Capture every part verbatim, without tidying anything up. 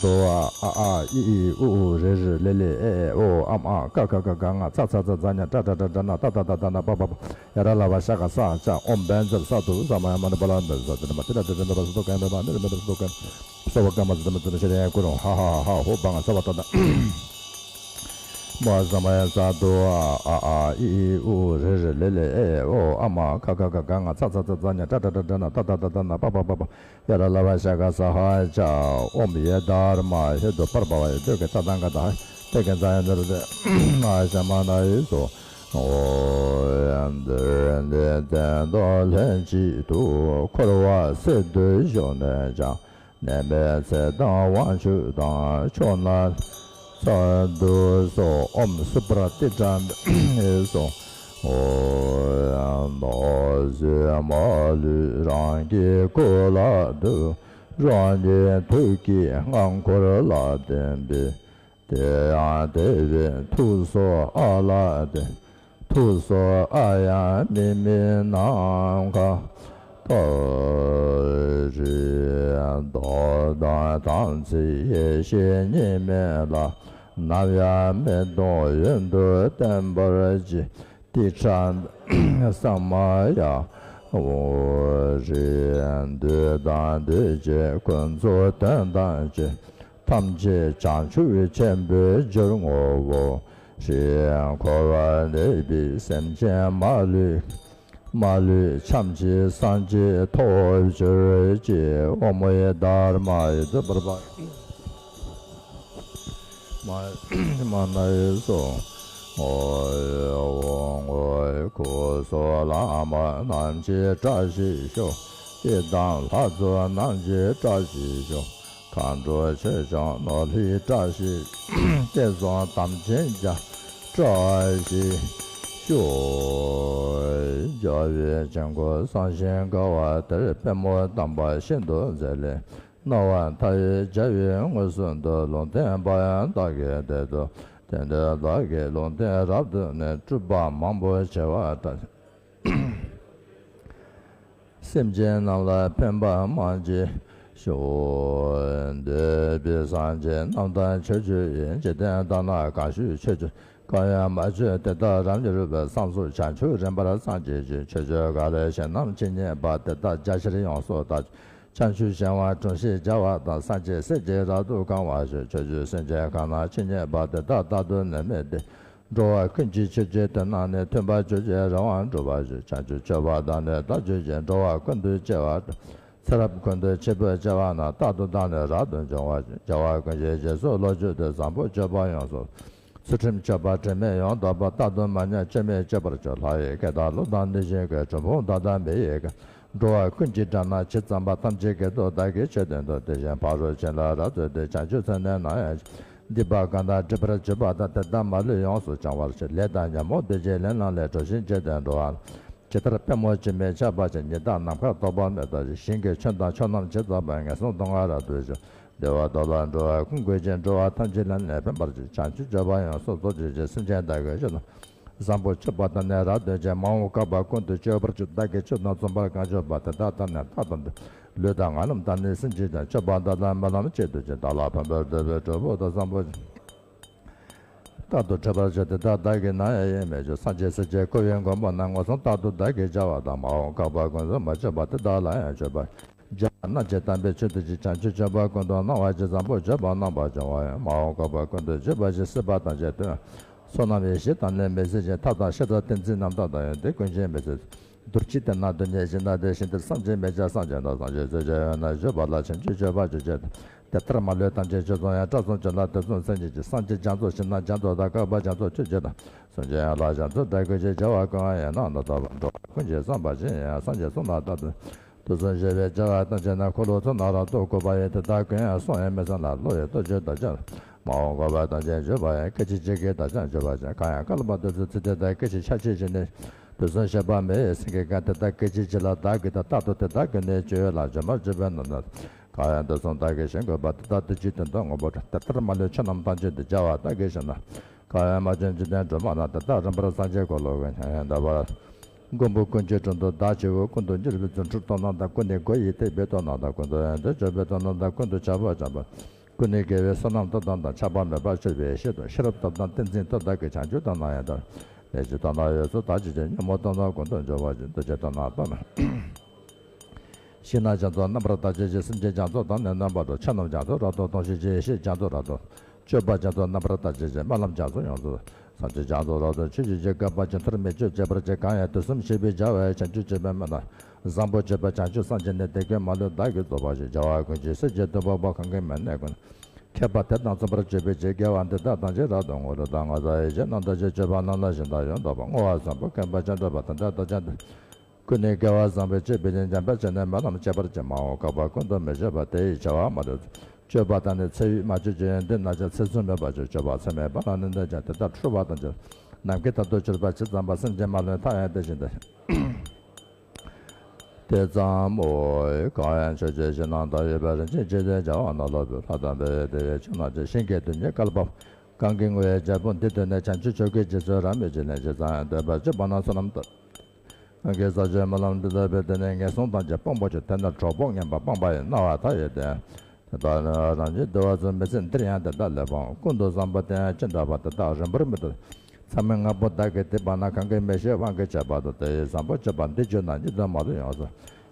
དོ་ཨ་ཨ་ཨ་ཨི་ཨི་ཨུ་ཨུ་རེ་རེ་ལེ་ལེ་ཨེ་ཨེ་ཨོ་ཨམ་ཨ་ཀ་ཁ་ག་ག་ང་ཚ་ཚ་ཚ་ཛ་ཉ་ཏྲ་ཏྲ་ཏྲ་ཏྲ་ན་ཏ་ཏ་ཏ་ཏ་ན་པ་པ་པ་ཡ་ར་ལ་བ་ཤ་ག་ས་ཅ་ཨོམ་བན་ཛར་ས་དུ་ས་མ་ཡ་མ་ན་པ་ལ་འདི་ས་དུ་ན་མ་ཏི་ཏ་ཏི་ཏི་ན་པ་ས་དུ་ཀ་ཡ་མ་མ་ནི་ར་མ་པ་ས་དུ་ཀ་ཡ་ས་བ་ཀ་མ་ས་དུ་མ་ཏི་ན་ཤ་ར་ཡ་ཀུ་རུ་ཧ་ཧ་ཧ་ཧ་ཧོ་བ་ང་ས་བ་ཏ་ཏ། མ་ས་མ་ཡ་ས་དུ་ཨ་ཨ་ཨ་ཨི་ཨི་ཨུ་ཨུ་རེ་རེ་ལེ་ལེ་ཨེ་ཨེ་ཨོ་ཨམ་ཨ་ཀ་ཁ་ག་ག་ང་ཚ་ཚ་ཚ་ཛ་ཉ་ཏྲ་ཏྲ་ཏྲ་ཏྲ་ན་ཏ་ཏ་ཏ་ཏ་ན་པ་པ་པ་པ། ཡ་ར་ལ་བ་ཤ་ག་ས་ཧ་ཅ་ཨོམ་ཡེ་དར་མ་ཧེ་དོ་པར་བ་བ་ཡེ་དོ་གེ་ཙ་དང་ག་ད་ཧ་ཏེ་གེ་ཛ་ཡ་ནི་རུ་ཏེ་ཨ་ཤ་མ་ན་ཡེ་སོ། ཨོ་ཡ་འདི་རེ་འདི་ཙན་དོ་ལྷན་ཅིག་ཏུ་འཁོར་བ་སེལ་འདོད་ཞོག་ནས་ཀྱང་། ནད་མེད་ཚེ་དང་དབང་ཕྱུག་དང་ཕྱོགས་ན་ཚ་འདུ་སོགས་ཨོམ་སུ་པྲ་ཏི་ཏྲ་སོགས། ཨོ་ཡ་ནོ་ཟེ་མ་ལུས་རང་གི་སྐུ་ལ་འདུད། རང་གི་ཐུགས་ཀྱི་སྔགས་འཁོར་ལ་བརྟེན་པའི། དེ་ཡང་དེ་བས་ཐུགས་སོགས་ཨ་ལ་དེ། ཐུགས་སོགས་ཨ་ཡང་མི་མི་ནམ་མཁའ། ཏོ་རི་མདོ་དང་དམ་ཚིག་ཡེ་ཤེས་གཉིས་མེད་ལ། ནམ་ཡང་མི་ལྟུང་ཡུན་དུ་བརྟན་པར་བགྱི། ཏི་ཁྲ་ས་མ་ཡ། འོ་རི་འདོད་དང་འདོད་བྱེད་ཀུན་རྫོབ་དོན་དམ་ཆོས། ཐམས་ཅད་བྱང་ཆུབ་ཆེན་པོའི་རྒྱུར་ངོ་བོ། ཞེས་འཁོར་བར་གནས་པའི་སེམས་ཅན་མ་ལུས། མ་ལུས་འཁྱམས་ཀྱི་སངས་རྒྱས་ཐོབ་གྱུར་ཅིག་ཨོ་མོ་ཡེ་དྷརྨ་ཡེ་དུ་པར་པ། མ་མ་ན་ཡེ་སོ། ཨོ་ཡེ་ཨོ་ངོ་ཡེ་སྐུ་གསུམ་བླ་མ་རྣམས་ཀྱི་བཀྲ་ཤིས་ཤོག་ཡི་དམ་ལྷ་ཚོགས་རྣམས་ཀྱི་བཀྲ་ཤིས་ཤོག་མཁའ་འགྲོ་ཆོས་སྐྱོང་ནོར་ལྷའི་བཀྲ་ཤིས། བསྐལ་བཟང་དམ་ཅན་རྒྱ་བཀྲ་ཤིས་ཤོག་རྒྱལ་བའི་དཀྱིལ་འཁོར་བཟང་ཞིང་དགའ་བ་དེར། པདྨོ་དམ་པ་ཤིན་ཏུ་མཛེས་ལས། སྣང་བ་མཐའ་ཡས་རྒྱལ་བའི་དངོས་སུ་འདུ། ལུང་བསྟན་པ་ཡང་བདག་གིས་དེར་ཐོབ། དེ་འདྲའི་བདག་གི་ལུང་བསྟན་རབ་ཏུ་ནས། སྤྲུལ་པ་མང་པོ་བྱེ་བ་བཀྲ། སེམས་ཅན་རྣམས་ལ་ཕན་པ་མང་ཅིག་ཤོག་འདོད་པའི་སངས་རྒྱས་རྣམས་དང་ཆོས་སྤྱོད་ཡུལ། འཇིག་རྟེན་དག་ན་གང་བཞུགས་ཆོས་སྤྱོད། གང་ཡོད་མ་བྱོན་དེ་དག་རབ་མྱུར་བའི། བསམ་གཟུགས་བྱང་ཆུབ་རིམ་པར་སངས་རྒྱས་ཤིང་། ཆོས་སྤྱོད་ག་ལས་བྱེད་རྣམས་ཇི་སྙེད་པ། དེ་དག་རྒྱ་ཆེར་ཡོངས་སུ་དག་བྱུང་། བྱང་ཆུབ་ཤིང་དབང་དྲུང་བཞིར་སྦྱར་བ་དང་། སངས་རྒྱས་སྲས་ཀྱིས་རབ་ཏུ་གང་བར་བཞུགས། ཆོས་སྤྱོད་སེམས་ཅན་གང་རྣམས་ཇི་སྙེད་པ། དེ་དག་རྟག་ཏུ་ནད་མེད་བདེ། འགྲོ་བ་ཀུན་གྱི་ཆོས་ཀྱི་དོན་རྣམས་ནི། མཐུན་པར་གྱུར་ཅིང་རང་དབང་འགྲུབ་པར་ཤོག་བྱང་ཆུབ་སྤྱོད་པ་དང་ནི་བདག་རྒྱུད་ཅན། འགྲོ་བ་ཀུན་ཏུ་སྐྱེ་བ་སྒྲོལ། ཚེ་རབས་ཀུན་ཏུ་འཆི་འཕོ་བྱ་བ་རྣམས། རྟག་ཏུ་བདག་ནི་རབ་ཏུ་འབྱུང་བར་ཤོག་བྱ་བ་ཀུན་གྱི་རྗེས་སུ་བསླབ་ཕྱིར་དུ། བཟང་པོ་སྤྱོད་པ་ཡོངས་སུ། ཚུལ་ཁྲིམས་སྤྱོད་པ་དྲི་མེད་ཡོངས་དག་པ། རྟག་ཏུ་མ་ཉམས་སྐྱོན་མེད་སྤྱོད་པར་ཤོག་ལྷ་ཡི་སྐད་དང་ཀླུ་དང་གནོད་སྦྱིན་སྐད། གྲུལ་བུམ་དག་དང་མི་ཡི་སྐད། འགྲོ་བ་ཀུན་གྱི་སྒྲ་རྣམས་ཇི་ཙམ་པ། ཐམས་ཅད་སྐད་དུ་བདག་གིས་ཆོས་བསྟན་ཏོ། དེ་བཞིན་ཕ་རོལ་ཕྱིན་ལ་རབ་བརྩོན་ཏེ། བྱང་ཆུབ་སེམས་ནི་ནམ་ཡང་སྡིག་པ་གང་དག་སྒྲིབ་པར་གྱུར་པ་དག་དེ་དག་མ་ལུས་ཡོངས་སུ་བྱང་བར་ཤོག་ལས་དང་ཉོན་མོངས་སྡིག་ཅན་ལས་རྣམས་ལས། གྲོལ་ཞིང་བྱེ་བྲག་འགྲོ་བ་ཇི་ལྟར་པདྨོ་འཇིགས་མེད་ཆགས་པ་བཞིན། ཉི་ཟླ་ནམ་མཁར་ཐོགས་པ་མེ་ཏོག་བཞིན། ཞིང་གི་ཆོས་དང་ཕྱོགས་རྣམས་ཇི་ཙམ་པ། ངན་སོང་སྡུག་བསྔལ་རབ་ཏུ་ཞི་བ། བདེ་བ་ཐོབ་ལ་འགྲོ་བ་ཀུན་འགོད་ཅིང་། འགྲོ་བ་ཐམས་ཅད་ལ་ནི་ཕན་པར་བྱེད། བྱང་ཆུབ་སྤྱོད་པ་ཡོངས་སུ་རྫོགས་བྱེད་ཅིང་། སེམས་ཅན་དག་གི་ཆོས་རྣམས་བཟང་པོ་སྤྱོད་པ་དང་ནི་རབ་བརྩོན་ཅིང་། མ་འོངས་བསྐལ་པ་ཀུན་ཏུ་སྤྱོད་པར་གྱུར། བདག་གིས་ཆོས་རྣམས་མཚུངས་པར་གང་བསྟན་པ། དེ་དག་དང་ནི་རྟག་ཏུ་འདྲ། ལུས་དང་ངག་རྣམས་དང་ནི་སེམས་ཅན་ཀྱང་། སྤྱོད་པ་འདི་དག་རྨི་ལམ་གཅིག་ཏུ་བྱས། བདག་ལ་ཕན་པར་འདོད་པའི་གྲོགས་པོ་དག་བཟང་པོ་རྟག་ཏུ་འཕྲད་པར་ཤོག་དེ་དག་བདག་གིས་ནམ་ཡང་ཡིད་མི་ཆེས། སངས་རྒྱས་སྲས་ཀྱི་སྐུ་ཡི་མགོན་པོ་རྣམས། མངོན་སུམ་རྟག་ཏུ་བདག་གིས་བྱ་བ་དང་། མ་འོངས་བསྐལ་པ་ཀུན་ཏུ་མ་བྱས་པ། དེ་དག་ལ་ཡང་བྱེད་པར་བྱ། རྣམ་མཁྱེན་དམ་པའི་ཆོས་ཐམས་ཅད། བྱང་ཆུབ་སྤྱོད་པ་ཀུན་ཏུ་སྣང་བ་ཅན། བཟང་པོ་སྤྱོད་པ་རྣམ་པར་སྦྱོང་བ་ཡང་། མ་འོངས་བསྐལ་པ་ཀུན་ཏུ་སྤྱོད་པ་ཞིག་སྲིད་པ་ཐམས་ཅད་དོན། བསོད་ནམས་ཡེ་ཤེས་དང་ནི་མི་ཟད་ཅིང་། ཐབས་དང་ཤེས་རབ་ཏིང་འཛིན་རྣམ་དག་དང་། ཡོན་ཏན་ཀུན་གྱིས་མི་ཟད། རྡོ་རྗེ་དེ་ན་སྡུག་བསྔལ་ཞི་ན་བདེ། ཞིང་དེར་སངས་རྒྱས་མི་མཇལ་སངས་རྒྱས་དང་། སངས་རྒྱས་སྲས་ཀྱི་ཡུལ་ན་བཞུགས་པ་ལ། ཕྱིན་ཅི་མཆོག་ཕར་ཕྱིན་བྱེད་དང་། དེ་ལྟར་མ་ལུས་ཐམས་ཅད་ཆོས་མཚུངས་ཡང་། སྐྲ་བསྲུང་ཅི་ལ་དུག་མཚུངས་སེན་གྱིས་ཀྱང་། སངས་རྒྱས་རྒྱ་མཚོ་ཞིག་ན་རྒྱ་མཚོ་དང་། བསྐལ་པ་རྒྱ་མཚོ་ཆུ་སྐྱེས་དང་། གསུང་ཆེན་ཡན་ལག་རྒྱ་མཚོ་འདྲ་ཀུན་གྱི། བྱ་བ་ཀུན་ཡང་ཡིན་ན་ནི་ཐོབ་པར་འགྲོ། ཀུན་གྱིས་བསམ་པ་ཅི་ཡིན་ཡང་སངས་རྒྱས་གསུང་ལ་བདག་ཏུ། དུག་གསུམ་ཞི་བའི་བྱ་བ་ཐམས་ཅད་ན། འཁོར་ལོ་ཚུགས་ན་རབ་ཏུ་བསྐོར་བ་ཡི། དེ་དག་ཀུན་ཡང་གསུང་ཡང་མི་གསན་ལ། བློ་ཡི་སྟོབས་ཀྱིས་བདག་ཅག་མ་འོངས་བསྐལ་པ་ཐམས་ཅད་འཇུག་པ་ཡང་། སྐད་ཅིག་གཅིག་གིས་བདག་ཅག་འཇུག་པར་བྱ། གང་ཡང་བསྐལ་པ་དུས་གསུམ་ཚེ་འདི་དག་སྐད་ཅིག་ཆ་གཅིག་གིས་ནི། དུག་གསུམ་ཞི་བ་མེ་ཡི་སེང་གེ་གང་། དེ་དག་སྐད་ཅིག་གཅིག་ལ་བདག་གིས་ཐོབ། རྟག་ཏུ་དེ་དག་ཀུན་ནི་སྤྱོད་ཡུལ་ལ། སྦྱོར་མ་སྒྲུབ་པའི་ནོར་རྣམས། གང་ཡང་དུག་གསུམ་དག་གིས་ཞིང་བཀོད་པ། དེ་དག་དུས་གཅིག་དུས་མཐར་ངོ་བོར་འགྲོ། དེ་ལྟར་མ་ལུས་ཆོས་རྣམས་ཐམས་ཅད་དུ། བྱ་བ་བདག་གིས་བྱས་ན། གང་ཡང་མ་བྱོན་འཇིག་རྟེན་སྒྲོན་མ་ན། དེ་དག་རིམ་པར་སངས་རྒྱས་འཁོར་ལོ་བསྐོར། མྱ་ངན་འདས་པ་མགོན་པོ་ཀུན་གྱི་དྲུང་དུ་བདག་བྱེའུ། ཀུན་ཏུ་མྱུར་བའི་རྫུ་འཕྲུལ་སྟོབས་རྣམས་དང་། ཀུན་ནས་སྒོ་ཡི་ཐེག་པའི་སྟོབས་རྣམས་དང་། ཀུན་ཏུ་ཡོན་ཏན་སྤྱོད་པའི་སྟོབས་རྣམས་དང་། ཀུན་ཏུ་བྱ་བ་སྦྱངས་པ། ཀུན་ནས་དགེ་བའི་བསོད་ནམས་མཐའ་དག་དང་། ཆགས་པ་མེད་པར་སྤྱོད་པའི་ཡེ་ཤེས་དང་། ཤེས་རབ་མཐའ་དག་ཏིང་འཛིན་མཐའ་དག་གིས། བྱང་ཆུབ་ལྟར་སྣང་ཡང་དག་ལས་ཀྱི་དོན་དག་ཡོངས་སུ་དག་བྱེད་ཅིང་། ཉོན་མོངས་དོན་དག་ཀུན་ཏུ་འཇོམས་པར་བྱེད། ཐུགས་རྗེ་ཐོབ་ན་སྟོན། ཤིང་རྣམས་རྒྱ་མཚོ་རྣམ་པར་དག་བྱེད་ཅིང་། སེམས་ཅན་རྒྱ་མཚོ་དང་ནི་མཉམ་པ་དང་། ཆོས་རྣམས་རྒྱ་མཚོ་རབ་ཏུ་མཐོང་བྱེད་ཅིང་། ཡེ་ཤེས་རྒྱ་མཚོ་རབ་ཏུ། སྤྱོད་པ་རྒྱ་མཚོ་རྣམ་པར་དག་བྱེད་ཅིང་། སྨོན་ལམ་རྒྱ་མཚོ་ཡོངས་སུ། སངས་རྒྱས་རྒྱ་མཚོ་རབ་ཏུ་ཆོས་ཀྱི་རྒྱལ། བསྐལ་པ་ཇི་ལྟར་མི་སྐྱོ་བྱེད་པར་བྱེད། གང་ཡང་དུས་གསུམ་གཤེགས་པའི་རྒྱལ་བ་ཡི། བྱང་ཆུབ་སྤྱོད་པའི་སྨོན་ལམ་བཟང་པོ་སྤྱོད་པ། བྱང་ཆུབ་སངས་རྒྱས་ནས། དེ་ཀུན་མ་ལུས་བདག་གིས་རྫོགས་པར་བྱེད། རྒྱལ་བ་ཀུན་གྱི་སྲས་ཀྱི་སྟོན་པ་པོ། གང་གིས་མི་གནས་ཀུན། མཁས་པ་དེ་དང་མཚུངས་པར་སྤྱོད་པའི་ཕྱིར། དགེ་བ་འདི་དག་ཐམས་ཅད་རབ་ཏུ་བསྔོ། ལུས་དང་ངག་དང་ཡིད་ཀྱི་རྣམ་དག་ཅིང་། སྤྱོད་པ་རྣམས་ལ་ཞེན་དག་ཡང་དག་པར། བསྔོ་བ་བཟང་པོས་མཁྱེན་པ་ཅན། སྤྲུལ་པ་དམ་པ་དང་བཅས་པ་ཀུན་ནས་དགེ་བ་བཟང་པོས་སྤྱོད་པའི་ཕྱིར། འཇམ་དཔལ་ཆེ་ནས་སྨོན་ལམ་བྱེད་པར་བགྱི། མ་འོངས་བསྐལ་པ་ཀུན་ཏུ་མི་སྐྱོ་བར། དེ་ཡི་བྱ་བ་མ་ལུས་སྤྱོད་པ་དང་ནི། ཚེ་ཡུན་མ་ཆོད་ཅིང་ཡོན་ཏན་རྣམས་ཀྱང་། ཚེ་བཟུང་མེད་པར་སྤྱོད་སྤྱོད་པ་ཚད་མེད་པ་ལ་ནི། འདོད་ཅིང་དེ་དག་འཁྲུལ་པ་དང་བཅས། ནམ་མཁའི་མཐར་ཐུག་གྱུར་པ་ཇི་ཙམ་པ། སེམས་ཅན་མ་ལུས་མཐའ་ཡས་དེ་བཞིན་དུ། དེ་ཙམ་མོ། གང་ཡང་ཆོས་ཀྱི་གཞི་རྣམས་དག་ཡོད་པའི། རིན་ཆེན་འབྱུང་ལྡན་རྒྱལ་བ་ནོར་ལྷ་བོས། ལྷ་དང་འདྲ་བའི་བདེ་བའི་ཆོས་རྣམས་ཀྱི། ཞིང་གི་རྡུལ་སྙེད་བསྐལ་པ་གང་གི་ངོ་བོ། རྒྱལ་པོ་འདི་ཐོས་ནས། བྱང་ཆུབ་མཆོག་གི་རྗེས་སུ་རབ་མོས་ཕྱིར། ལན་ཅིག་ཙམ་ཡང་འདོད་པ་སྤྱོད་པ་ན། བསོད་ནམས་མཐའ། གང་གིས་བསགས་ཀྱི་སྨོན་ལམ་འདི་ལྟ་བས། དེ་ནི་ངན་སོང་དང་བཅས་སྤོང་བར་འགྱུར། དེ་ནི་གྲོགས་པོ་ངན་པ་སྤངས་པ་ཡིན། སྣང་བ་མཐའ་ཡས་དེ། དེ་དག་ནི་རང་བཞིན་བདེ་བར་གསུངས། མི་ཚེ་འདིར་ཡང་དེ་དག་ལས་སྤོང་། ཀུན་ཏུ་བཟང་པོ་དེ་ཡང་ཅི་འདྲ་བ། དེ་དག་རིང་པོར་མི་ཐོབ། མཚམས་མེད་ལྔ་པོ་བདག་གིས་བསྡུས་པ་ན། གང་གིས་མི་ཤེས་དབང་གིས་བྱས་པ་དང་། དེ་ཡི་བཟང་པོ་སྤྱོད་པ་འདི་བརྗོད་ན། ཉིད་དུ་མ་ལུས་ཡོངས་སུ།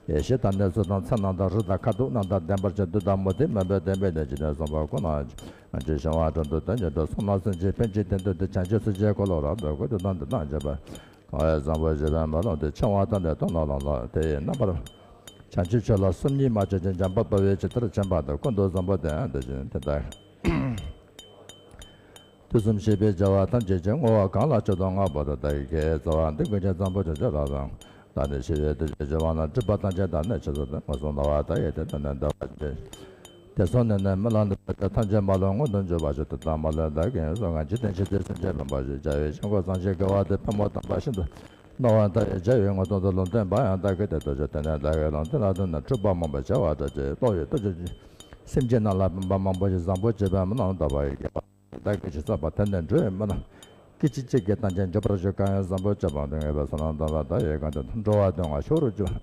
ཡེ་ཤེས་དང་ནི་ཚུལ་དང་མཚན་རྣམས་དང་། རིགས་དང་ཁ་དོག་རྣམས་དང་ལྡན་པར་བྱེད། བདུད་དང་མུ་སྟེགས་མུན་པས་བསྟེན་པའི་ནད། ཇི་ནས་བཟུང་བ་ཀུན་ལའང་། ང་ཚོའི་ཞིང་བ་དྲུང་དུ་དོན་གྱི་འགྲོ། བསོད་ནམས་སེམས་ཅན་ཕན་ཕྱིར་བསྟན་ཏོ། འདི་བྱང་ཆུབ་སེམས་ཀྱི་འཁོར་ལོ་རབ་ཏུ་བསྐོར། དུས་དང་འདི་དང་བཅས་པ། གང་ཡང་བཟང་པོ་སྤྱོད་པའི་སྨོན་ལམ་འདི། འཆིང་བ་དང་ནི་དོན་ལ་ལོངས་ལ། དེ་ཡི་རྣམ་པར། བྱང་ཆུབ་ཕྱོགས་ལ་སོམ་ཉི་མ་བྱེད་ཅིང་། འཇམ་དཔལ་དཔའ་བོས་ཇི་ལྟར་མཁྱེན་པ་དང་། ཀུན་ཏུ་བཟང་པོ་དེ་ཡང་དེ་བཞིན་དེ་ལྟར། དུས་གསུམ་གཤེགས་པའི་རྒྱལ་བ་ཐམས་ཅད་ཀྱིས། བསྔོ་བ་གང་ལ་མཆོག་ཏུ་བསྔགས་པ་དང་། བདག་གིས་དགེ་བའི་རྩ་བ་འདི། ཀུན་མཁྱེན་བཟང་པོ་ཇི་བཞིན་རབ་ཏུ། བདག་ནི་ཤི་བའི་དུས་ཀྱི་འབྱུང་བ་ན། སྒྲིབ་པ་ཐམས་ཅད་དག་ནི་ཇི་ཙམ་དུ། མངོན་སུམ་སྣང་བ་མཐའ་ཡས་དེ། དེ་ནི་འདུལ་བ་ཆེན་པོའི། དེ་སོགས་ནི་ནི་སྨོན་ལམ་འདི་ལྟར་ཐམས་ཅད་མ་ལུས་མངོན་དུ་འགྱུར་བར་ཤོག་དེ་དག་མ་ལུས་བདག་གིས་ཡོངས་སུ་བསྔགས། འཇིག་རྟེན་ཆོས་འདི་སེམས་ཅན་ཕན་པར་ཤོག་རྒྱལ་བའི་ཆོས་འཁོར་ཚངས་ཞིང་གི་བ་དེ། ཕན་པ་དམ་པ་ཤིན་ཏུ་སྣང་བ་མཐའ་ཡས། རྒྱལ་བའི་ངོ་གདོང་དུ་ལུང་བསྟན་པ་ཡང་བདག་གིས་དེ་ལྟར་བརྗོད། དེ་ནས་བདག་གིས་ལུང་བསྟན་ལ་བརྟེན་ནས། འཁྲུལ་པ་མང་པོ་བྱེ་བ་བྲལ་ཅིང་བློ་ཡི་སྟོབས་ཀྱིས། སེམས་ཅན་རྣམས་ལ་ཕན་པ་མང་པོ་ཞིང་། བཟང་པོ་སྤྱོད་པའི་སྨོན་ལམ་བཏབ་པ་ཡི། རྒྱལ་བ་བདག་གིས་ཞུས་ཙམ་པ། དེ་ནི་འགྲོ་བའི་སྨོན་ལམ། སྐད་ཅིག་གཅིག་གིས་ཐམས་ཅད་འགྲུབ་པར་ཤོག་གང་ཡང་བཟང་པོ་སྤྱོད་པ་འདི། ངེས་པར་བསོད་ནམས་དམ་ལ་བདག་ཡིས་གང་དུ། འགྲོ་བ་དོན་ལྔ་མཆོག་རུ་གྱུར།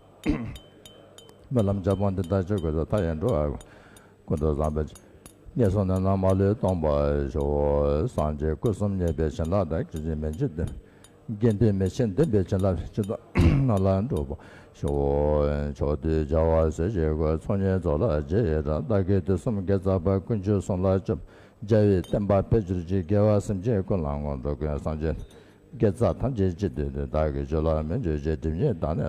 སྨོན་ལམ་རྒྱལ་པོ་འདི་ལྟར་ཆོས་ཀུན་ཏུ། མཐའ་ཡས་འགྲོ་བ་ཀུན་ཏུ་བཟང་པོའི། ངན་སོང་ནད་རྣམས་མ་ལུས་སྟོངས་པར་ཤོག་སངས་རྒྱས་སྐུ་གསུམ་བརྙེས་པའི་བྱིན་རླབས་དང་། སྐྱེ་འཆི་མེད་ཕྱིར་དུ། དགེ་འདུན་མི་ཕྱེད་འདུན་པའི་བྱིན་རླབས་ཀྱིས། ཇི་ལྟར་ན་ལ་འགྲུབ་པར་ཤོག་ཕྱོགས་དུས་བྱ་བ་སྲིད་ཞིའི་སྒོ། ཚོགས་གཉིས་རྫོགས་ལ་རྗེས་ཡི་རང་། བདག་གིས་དུས་གསུམ་དགེ་རྩ་བ། ཀུན་ཁྱོད་གསུམ་ལ་སྤྱོད། རྒྱལ་བའི་བསྟན་པ་འཕེལ་གྱུར་ཅིག་དགེ་བ་སེམས་ཅན་ཀུན་ལ་བསྔོ། འགྲོ་ཀུན་སངས་རྒྱས་དགེ་རྩ་ཐམས་ཅད་ཅི་སྟེ་འདུས། བདག་གི་རྒྱུད་ལ་མི་འབྱུང་ཞིང་། སྒྲིབ་གཉིས་དག་ནི་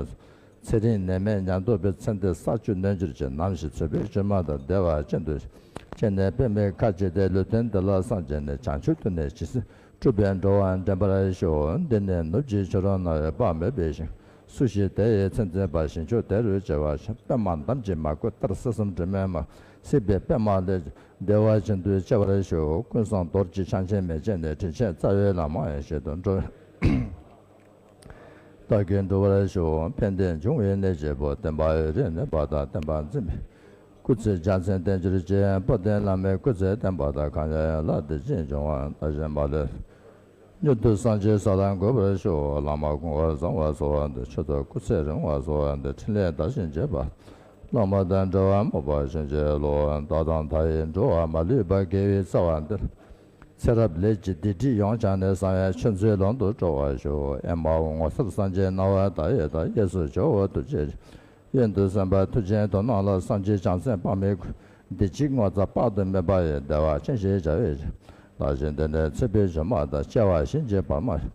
ཚེ་རིང་ནད་མེད་ཉམས་རྟོགས་པའི། ཚེ་འདིར་ས་བཅུད་ནོན་གྱུར་ཅིག་ནམ་ཞིག་ཚེ་འཕོས་ཕྱི་མ་དང་། བདེ་བ་ཅན་དུ་སྐྱེས་ནས། པདྨའི་ཁ་བྱེ་བའི་ལུས་རྟེན་འདི་ལ་སངས་རྒྱས་ནས། བྱང་ཆུབ་ཏུ་ནི་ཇི་སྲིད་སྤྲུལ་པས། འགྲོ་བ་འདྲེན་པར་ཤོག་འདི་ནི་ནུབ་ཀྱི་ཆོས་ར་ན་ཡོད། དཔག་མེད་པའི་ཞིང་། སུ་ཞིག་དེ་ཡི་ཚད་འཛིན་པ། ཞིང་མཆོག་དེ་རུ་སྐྱེ་བར་ཤོག་པདྨ་འདམ་གྱི་མ་བསྐོར་ལྟར། སྲིད་གསུམ་དྲི་མས་མ་གོས་པའི། པདྨ་ལས་བདེ་བ་ཅན་དུ་སྐྱེ་བར་ཤོག་ཀུན་བཟང་རྡོ་རྗེ་འཆང་ཆེན་མན་ཆད་ནས། དྲིན་ཆེན་རྩ་བའི་བླ་མ་ཡེ་ཤེས་དང་འགྲོ། བདག་གིས་འགྲུབ་པར་ཤོག་ཕན་བདེ་འབྱུང་བའི་གནས་བརྒྱད་པོ། བསྟན་པ་ཡུན་རིང་གནས་པ་དང་། བསྟན་པ་འཛིན་པའི་སྐུ་ཚེ་རྒྱ་མཚན་ལྡན་གྱུར་ཅིག་དཔལ་ལྡན་བླ་མའི་སྐུ་ཚེ་བརྟན་པ་དང་། གང་ཡང་ཡན་ལག་བདེ་སྐྱིད་འབྱུང་བ། བདག་གཞན་མ་ལུས་མྱུར་དུ་སངས་རྒྱས་ས་ལ་འགོད་པར་ཤོག་བླ་མ་གོང་བུ་བཟང་བ་སོགས་པ་འདི། མཆོག་ཐུབ་སྐུ་ཚེ་རིང་བ་སོགས་པ་འདི། ཕྲིན་ལས་དར་ཞིང་རྒྱས་པ། བླ་མ་དང་འབྲེལ་བ་སྨོན་པ་བྱིན་གྱིས་རློབས། བདག་དང་མཐའ་ཡས་འགྲོ་བ་མ་ལུས་པ། དགེ་བའི་རྩ་བ་འདི་ལ། ཚེ་རབས་ལས་ཀྱི་སྡིག་སྒྲིབ་ཡོངས་བྱང་ནས། གསང་བའི་ཆོས་མཛོད་ལོངས་སུ་སྤྱོད་པར་ཤོག་ཨེ་མ་ཧོ། ངོ་མཚར་སངས་རྒྱས་སྣང་བ་མཐའ་ཡས་དང་། གཡས་སུ་ཇོ་བོ་ཐུགས་རྗེ་ཅན། གཡོན་དུ་སེམས་དཔའ་མཐུ་ཆེན་དོན་ནག་ལ། སངས་རྒྱས་བྱང་སེམས་དཔག་མེད་སྐུ། བདེ་སྐྱིད་ངོ་མཚར་དཔག་ཏུ་མེད་པ་ཡི། བདེ་བ་ཅན་ཞེས་བྱ་བའི་ཞིང་། བདག་གཞན་འདི་ནས་ཚེ་འཕོས་ཕྱི་མ་དང་། སྐྱེ་བ་གཞན་གྱི་བར་མ་ཡི།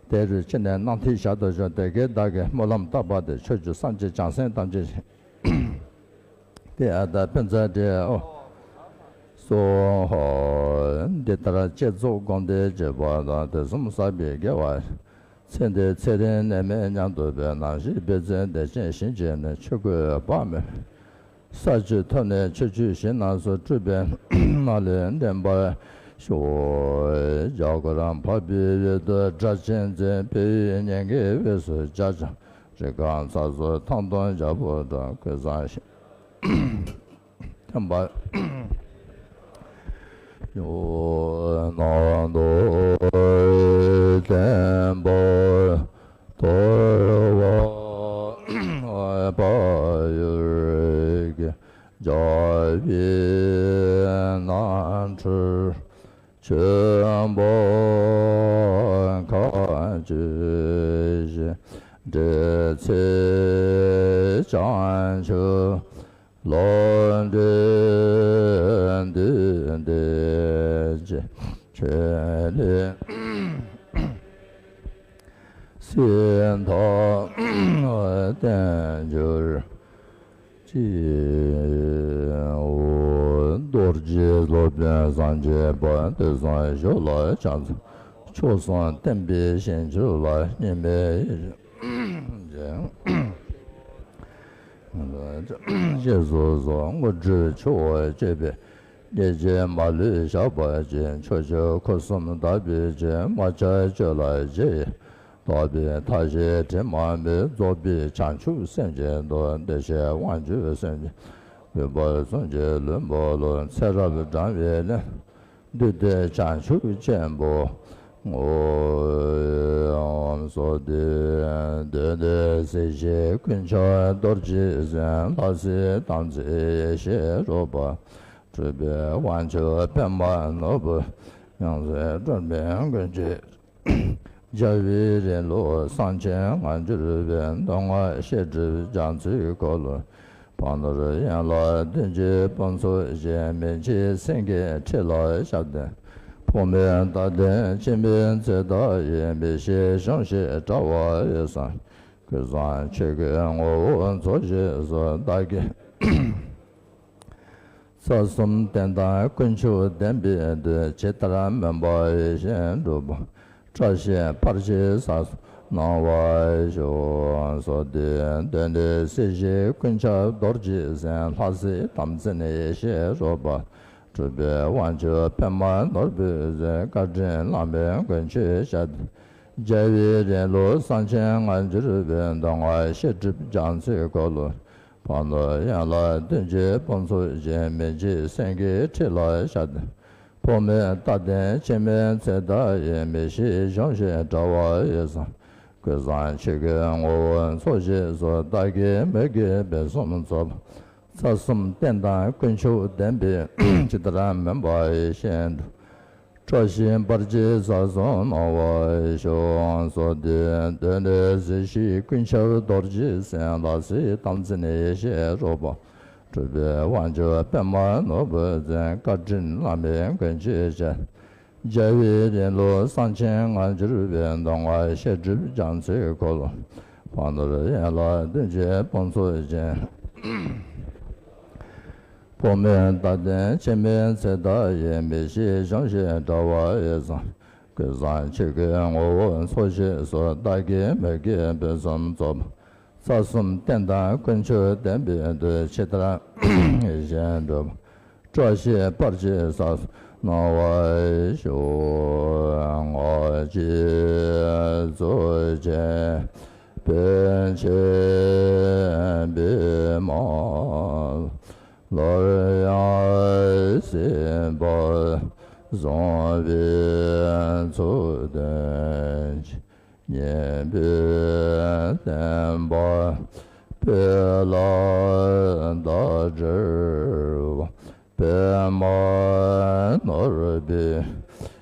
དེ་རུ་སྐྱེས་ནས་སྣང་མཐའི་ཞལ་དུ་བྱོན། དེ་སྐད་བདག་གིས་སྨོན་ལམ་བཏབ་པ་དེ། ཕྱོགས་བཅུའི་སངས་རྒྱས་བྱང་སེམས་ཐམས་ཅད་ཀྱི། དེ་ཡང་དག་ཕན་མཛད་དེའོ། སོ་ཧོ། འདི་ལྟར་བསྐྱེད་རྫོགས་སྒོམ་བཟླས་བགྱིས་པ་དང་། དུས་གསུམ་བསགས་པའི་དགེ་བ། ཚེ་འདིར་ཚེ་རིང་ནད་མེད་ཉམས་རྟོགས་པའི། ནམ་ཞིག་བདེ་ཆེན་བདེ་ཆེན་ཞིང་སྐྱེས་ནས། ཆོས་སྐུ་དཔག་མེད་ས་བཅུ་ཐོབ་ནས། ཕྱོགས་བཅུའི་ཞིང་རྣམས་སུ་སྤྲུལ་པས་མ་ལུས་འདྲེན་པར་ཤོག་རྒྱ་གར་འཕགས་པའི་ཡུལ་དུ་སྒྲ་གཅན་འཛིན། བོད་ཡུལ་གཉན་གྱི་དབུས་སུ་རྒྱ་ཆེན། རི་སྒང་ཚ་ཟུར་ཐང་སྟོང་རྒྱལ་པོ་འགྲོ། ཀུན་བཟང་ཞིང་ཐེམ་པ་ཡོད་ན། མདོ་བསྟན་པ་དར་བ་བག་ཡོད་ཀྱི། རྒྱལ་བའི་ནང་ འཁྲུལ། ཆོས་འཕགས་མཁའ་སྤྱོད་བཞིན། འབྲེལ་ཚད་བྱང་ཆུབ་ལམ་འབྲས་འདུས་ཏེ། ཆོས་ལས་སྲིད་མཐའ་བརྟན་གྱུར་ཅིག། རྡོ་རྗེ་སློབ་དཔོན་སངས་རྒྱས་པ། དུས་གསུམ་བཞུགས་ལ་ཕྱག་འཚལ། མཆོག་གསུམ་བསྟན་པའི་ཞིང་བཅུ་ལ། གཉིས་མེད་ཡེ་ཤེས་ཞེས་སོ་སོ། དངོས་གྲུབ་ཆུ་བོ་སྐྱེས་པའི་སྐད་ཅིག་མ་ལུས་ཞགས་པ་ཅན། ཕྱོགས་བཅུ་འཁོར་གསུམ་དག་པའི་ཆོས། མ་ཆགས་སྤྱོད་ལ་རྗེས་ཡི་དག་པའི། མཐའ་བཞི་དྲི་མ་མེད་རྫོགས་པའི་བྱང་ཆུབ་སེམས་ཅན་དུ། བདེ་གཤེགས་དབང་ཕྱུག་སེམས་ཅན་བོད་པ་གསུམ་གྱི་བློན་པོ་ལ། ཚེ་རབས་བགྲང་བའི་ལན། བདུད་སྡེ་བྱང་ཆུབ་ཆེན་པོ་ངོ་། སོགས་ཏེ། གདོན་འདུལ་སྲིད་ཞིའི་ཀུན་ཁྱབ་རྡོ་རྗེ་སེམས། ལྷ་སྲས་དམ་ཚིག་ཡེ་ཤེས་རོལ་པ། སྤྲུལ་པའི་དབང་ཕྱུག་པདྨ་ནོར་བུ། ཡང་སྲིད་སྒྲོལ་མའི་མགོན་ཁྱོད། རྒྱལ་བའི་རིང་ལུགས་གསང་ཆེན་ངང་གྱུར་པའི། མདོ་སྔགས་བཤད་སྒྲུབ་རྒྱ་མཚོའི་འཁོར་ལོ། བར་དོར་ཡན་ལག་བདུན་གྱི་དཔུང་ཚོགས་བཞིན། མི་འཇིགས་སེང་གེའི་ཁྲི་ལ་ཞབས་བརྟན། ཕུག་མེད་རྟ་གདན་འཆིང་བའི་ཚེ་དག་ཡི། མི་ཤེས་གཞོམ་བཞིན་དགྲ་བོ་ཡི་སྲོག། ཀུན་བཟང་ཆོས་ཀྱི་ངོ་བོ་ཚོགས་ཞེས་གསོལ། བདག་གིས་རྩ་གསུམ་རྟེན་དང་ཀུན་ཁྱབ་བདེན་པའི་མཐུས། ཇི་ལྟར་སྨོན་པ་ཡིད་བཞིན་འགྲུབ་པ། བཀྲ་ཤིས་འཕེལ་ཕྱིར་ས་གསུམ་སྣང་བར་ཤོག། སོགས་ཏེ། གདོན་འདུལ་སྲིད་ཞིའི་ཀུན་ཁྱབ་རྡོ་རྗེ་སེམས། ལྷ་སྲས་དམ་ཚིག་ཡེ་ཤེས་རོལ་པ། སྤྲུལ་པའི་དབང་ཕྱུག་པདྨ་ནོར་བུའི་གཟིམ། བཀའ་དྲིན་བླ་མའི་མགོན་ཁྱོད་ཞབས་བརྟན། རྒྱལ་བའི་རིང་ལུགས་གསང་ཆེན་ངང་གྱུར་པའི། མདོ་སྔགས་བཤད་སྒྲུབ་རྒྱ་མཚོའི་འཁོར་ལོ། བར་དོར་ཡན་ལག་བདུན་གྱི་དཔུང་ཚོགས་བཞིན། མི་འཇིགས་སེང་གེའི་ཁྲི་ལ་ཞབས་བརྟན། ཕུག་མེད་རྟ་གདན་འཆིང་བའི་ཚེ་དག་ཡི། མི་ཤེས་གཞོམ་བཞིན་དགྲ་བོ་ཡི་སྲོག། ཀུན་བཟང་ཆོས་ཀྱི་ངོ་བོ་ཚོགས་ཞེས་གསོལ། བདག་གིས་མོས་གུས་ཕུན་སུམ་ཚོགས་པ། རྩ་གསུམ་རྟེན་དང་ཀུན་ཁྱབ་བདེན་པའི་མཐུས། ཇི་ལྟར་སྨོན་པ་ཡིད་བཞིན་འགྲུབ། བཀྲ་ཤིས་འཕེལ་ཕྱིར་ས་གསུམ་སྣང་བར་ཤོག། སོགས་ཏེ། གདོན་འདུལ་སྲིད་ཞིའི་ཀུན་ཁྱབ་རྡོ་རྗེ་སེམས། ལྷ་སྲས་དམ་ཚིག་ཡེ་ཤེས་རོལ་པ། སྤྲུལ་པའི་དབང་ཕྱུག་པདྨ་ནོར་བུ་འཛིན། བཀའ་དྲིན་བླ་མའི་མགོན་ཁྱོད་ཞབས། རྒྱལ་བའི་རིང་ལུགས་གསང་ཆེན་ངང་གྱུར་པའི། མདོ་སྔགས་བཤད་སྒྲུབ་རྒྱ་མཚོའི་འཁོར་ལོ། བར་དོར་ཡན་ལག་བདུན་གྱི་དཔུང་ཚོགས་བཞིན། ཕུག་མེད་རྟ་གདན་འཆིང་བའི་ཚེ་དག་ཡི། མི་ཤེས་གཞོམ་བཞིན་དགྲ་བོ་ཡི་སྲོག། ཀུན་བཟང་ཆོས་ཀྱི་ངོ་བོ་ཚོགས་ཞེས་གསོལ། བདག་གིས་མོས་གུས་ཕུན་སུམ་ཚོགས་པ། རྩ་གསུམ་རྟེན་དང་ཀུན་ཁྱབ་བདེན་པའི་མཐུས། ཇི་ལྟར་ཡིད་བཞིན་འགྲུབ་པ། བཀྲ་ཤིས་འཕེལ་ཕྱིར་ས་གསུམ་སྣང་བར་ཤོག། སྔགས་ཀྱི་མཛོད་ཅན་པཎ་ཆེན་པདྨ། སླར་ཡང་སྲིད་པ་བཟུང་བའི་ཚུལ་སྟོན་ཅིང་། སྙན་པའི་བསྟན་པ་སྤེལ་ལ་བདག་སྒྲུབ་པ། པདྨ་ནོར་བུའི་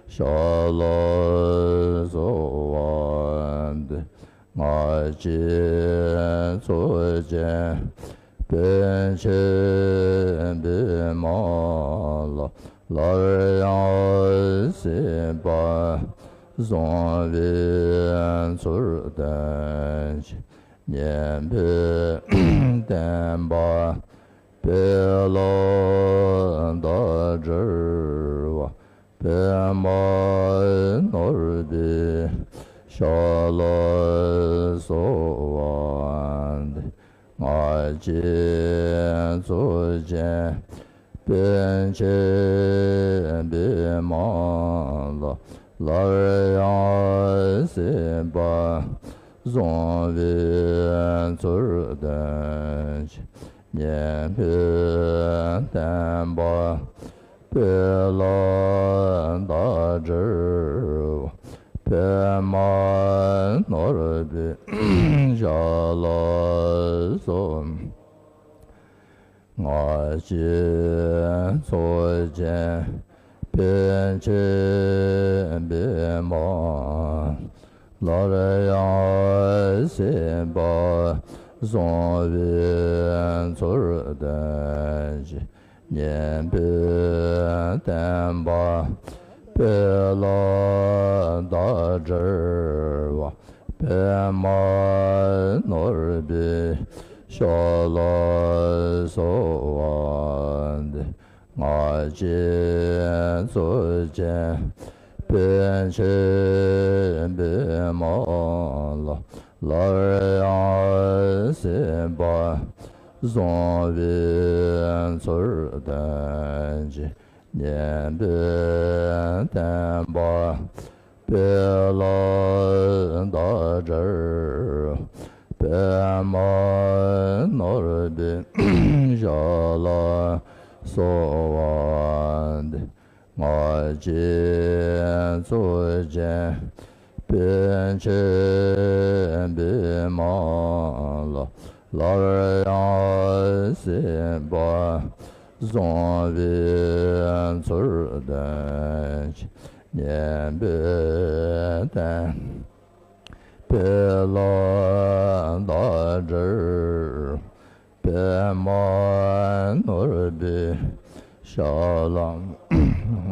ཞབས་ལ་གསོལ་བ་འདེབས། སྔགས་ཀྱི་མཛོད་ཅན་པཎ་ཆེན་པདྨ་ལ། སླར་ཡང་སྲིད་པ་བཟུང་བའི་ཚུལ་སྟོན་ཅིང་། སྙན་པའི་བསྟན་པ་སྤེལ་ལ་བདག་སྒྲུབ་པ། པདྨ་ནོར་བུའི་ཞབས་ལ་གསོལ་བ་འདེབས། སྔགས་ཀྱི་མཛོད་ཅན་པཎ་ཆེན་པདྨ་ལ། སླར་ཡང་སྲིད་པ་བཟུང་བའི་ཚུལ་སྟོན་ཅིང་། སྙན་པའི་བསྟན་པ་སྤེལ་ལ་བདག་སྒྲུབ་པ། པདྨ་ནོར་བུའི་ཞབས་ལ་གསོལ། སྔགས་ཀྱི་མཛོད་ཅན་ པཎ་ཆེན་པདྨ། སླར་ཡང་སྲིད་པ་བཟུང་བའི་ཚུལ་བསྟན་ཅིང་། སྙན་པའི་བསྟན་པ་སྤེལ་ལ་བདག་བསྒྲལ་བ། པདྨ་ནོར་བུའི་ཞབས་ལ་གསོལ་བ་འདེབས། སྔ་རྗེས་རྩོད་ཅན་པཎ་ཆེན་པདྨ་ལ། སླར་ཡང་སྲིད་པ་བཟུང་བའི་ཚུལ་བསྟན་ཅིང་། སྙན་པའི་བསྟན་པ་སྤེལ་ལ་བདག་བསྒྲལ། པདྨ་ནོར་བུའི་ཞབས་ལ་གསོལ་བ་འདེབས། སྔ་རྗེས་རྩོད་ཅན་པཎ་ཆེན་པདྨ་ལ། སླར་ཡང་སྲིད་པ་བཟུང་བའི་ཚུལ་བསྟན་ཅིང་། སྙན་པའི་བསྟན་པའི་ལ་བདག་བསྒྲལ། པདྨ་ནོར་བུའི་ཞབས་ལ་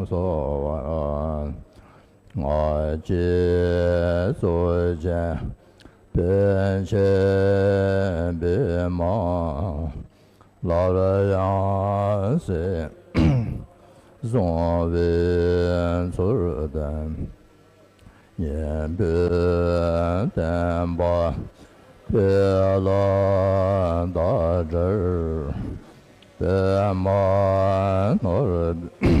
གསོལ་བ། སྔ་རྗེས་རྩོད་ཅན་པཎ་ཆེན་པདྨ། སླར་ཡང་སྲིད་བཟུང་བའི་ཚུལ་བསྟན། སྙན་པའི་བསྟན་པ་སྤེལ་ལ་བདག་བསྒྲལ། པདྨ་ནོར་བུའི་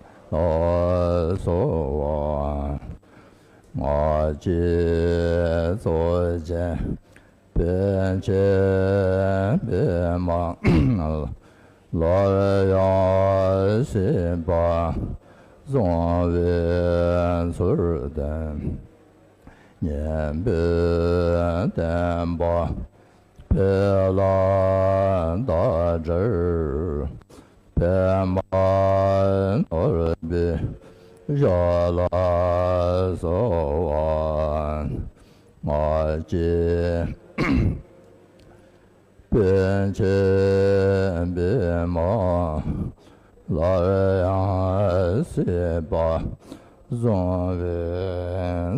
ཞབས་ལ་གསོལ་བ། སྔ་རྗེས་རྩོད་ཅན་པཎ་ཆེན་པདྨ། སླར་ཡང་སྲིད་པ་བཟུང་བའི་ཚུལ་བསྟན། སྙན་པའི་བསྟན་པ་སྤེལ་ལ་བདག་བསྒྲལ། པདྨ་ནོར་བུའི་ཞབས་ལ་གསོལ་བ། སྔ་རྗེས་པཎ་ཆེན་པདྨ། སླར་ཡང་སྲིད་པ་བཟུང་བའི་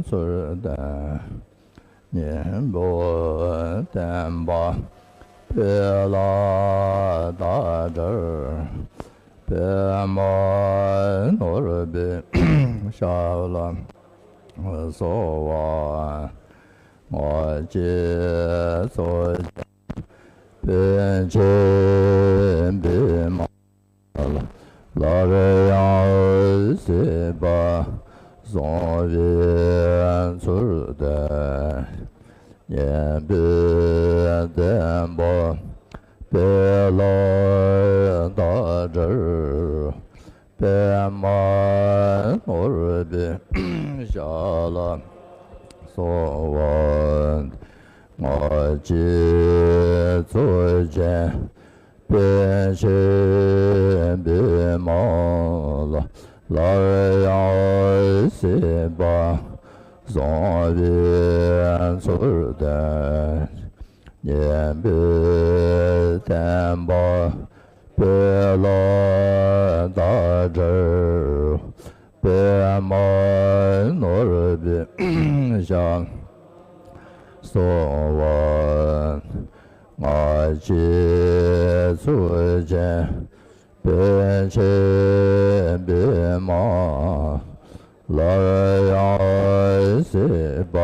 ཚུལ་བསྟན། སྙན་པའི་བསྟན་པ་སྤེལ་ལ་བདག་བསྒྲལ། པདྨ་ནོར་བུའི་ཞབས་ལ་གསོལ་བ། སྔ་རྗེས་རྩོད་ཅན་པཎ་ཆེན་པདྨ། སླར་ཡང་སྲིད་པ་བཟུང་བའི་ཚུལ་བསྟན། སྙན་པའི་བསྟན་པ་སྤེལ་ལ་བདག་བསྒྲལ། པདྨ་ནོར་བུའི་ཞབས་ལ་གསོལ་བ། སྔ་རྗེས་རྩོད་ཅན་པཎ་ཆེན་པདྨ་ལ། སླར་ཡང་སྲིད་པ་བཟུང་བའི་ཚུལ་བསྟན། སྙན་པའི་བསྟན་པ་སྤེལ་ལ་བདག་བསྒྲལ། པདྨ་ནོར་བུའི་ཞབས་སོ་བ། སྔ་རྗེས་ཚུལ་ཅན་པཎ་ཆེན་པདྨ། སླར་ཡང་སྲིད་པ་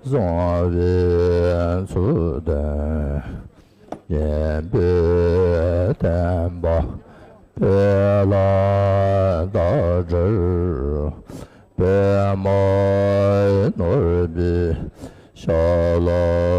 བཟུང་བའི་ཚུལ་བསྟན། སྙན་པའི་བསྟན་པ་སྤེལ་ལ་བདག་བསྒྲལ། པདྨ་ནོར་བུའི་ཞབས་ལ་